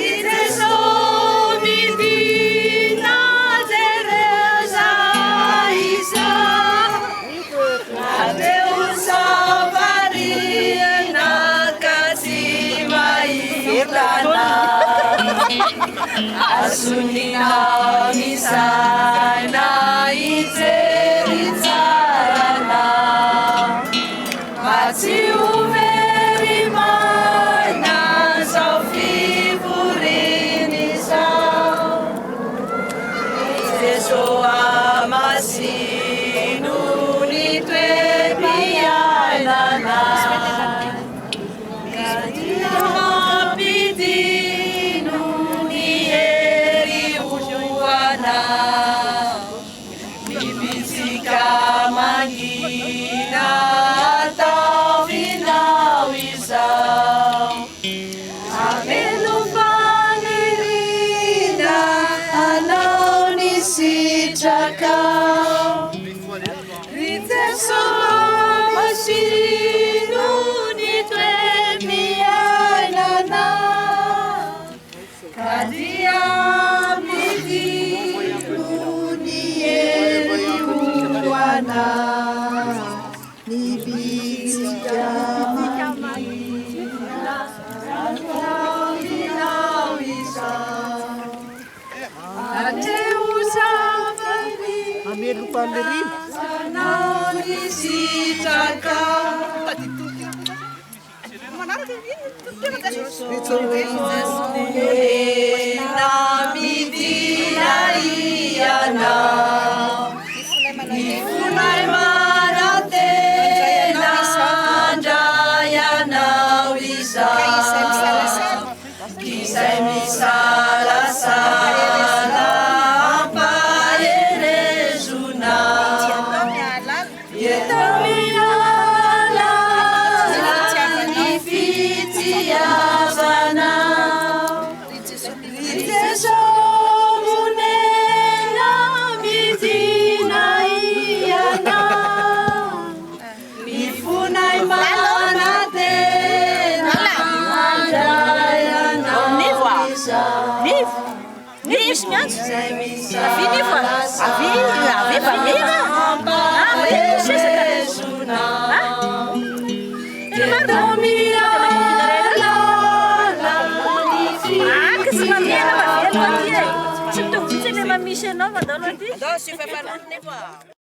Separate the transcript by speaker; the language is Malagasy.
Speaker 1: Ry Jeso midina jereo zahay izao Hatreo savarina ka tsy mahitana Azonina ny saina hijery tsara anao Mba tsy ho very maina izao fivoriana izao Ry Jeso hamasino ny toe-piainanay Ka dia mampidino ny hery ho anao Mibitsika mangina ataovinao izao Hamelom faniriana hanao ny sitrakao Ry Jeso masino ny toe-piainanao Ka dia midino ny hery ho anao Mibitsika mangina ataovinao izao Atreho zava-miaina hanao ny sitrakao. Honena midina Ianao, ny fonay manantena handray Anao izao. Izay misalasala ampaherezonao. Eto miala ny fitiavanao. Ry Jeso monena midina Ianao. Ny fonay manantena handray Anao izao.
Speaker 2: Nivo misy miantso. Avia Nivo a. Avia, avia Bamina. Ah, avia misesaka. Ah. Tena marina. Ah, ka tsy mamela fa velona aty e. Tsy mitovy mihitsy ilay mamisy anao mandalo aty.